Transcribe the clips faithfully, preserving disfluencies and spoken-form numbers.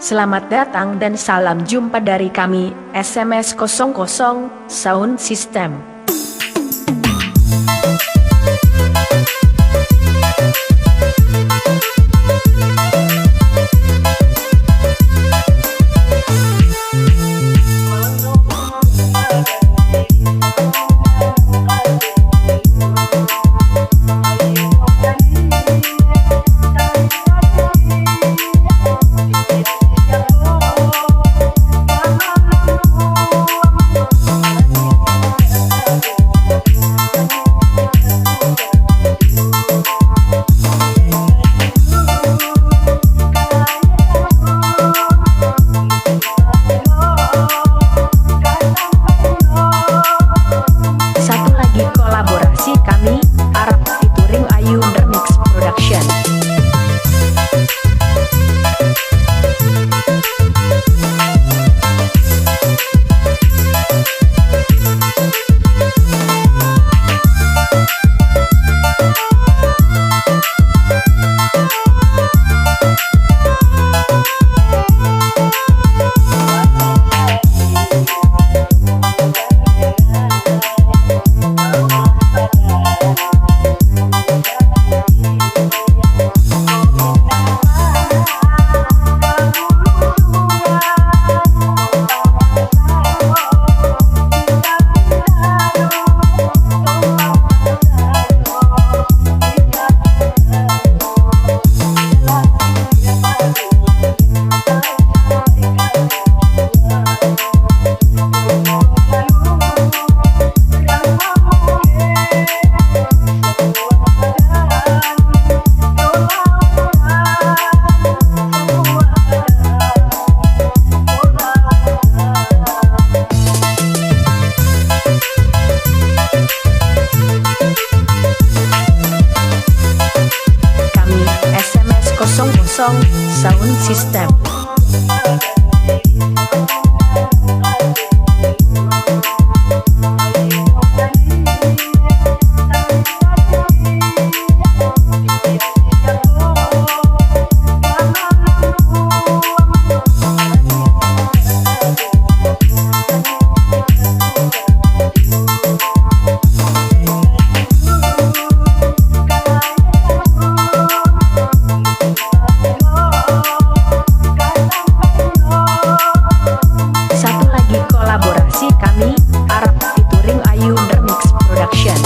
Selamat datang dan salam jumpa dari kami, S M S kosong kosong Sound System. Satu lagi kolaborasi kami, Arab featuring Ayu Remix Production. Kami S M S kosong kosong Sound System. Satu lagi kolaborasi kami, Arab featuring Ayu Remix Production.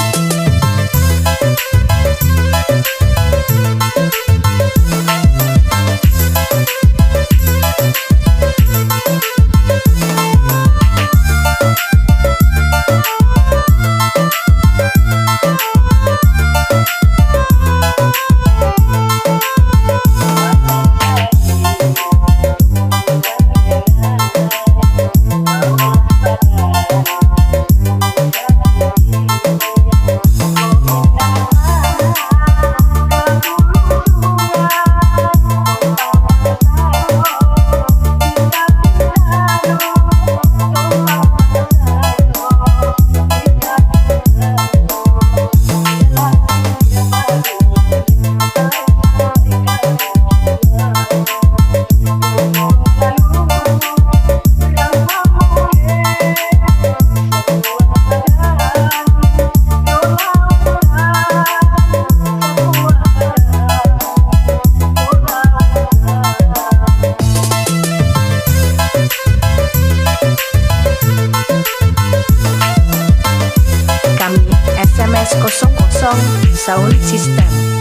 Kami S M S kosong kosong Sound System.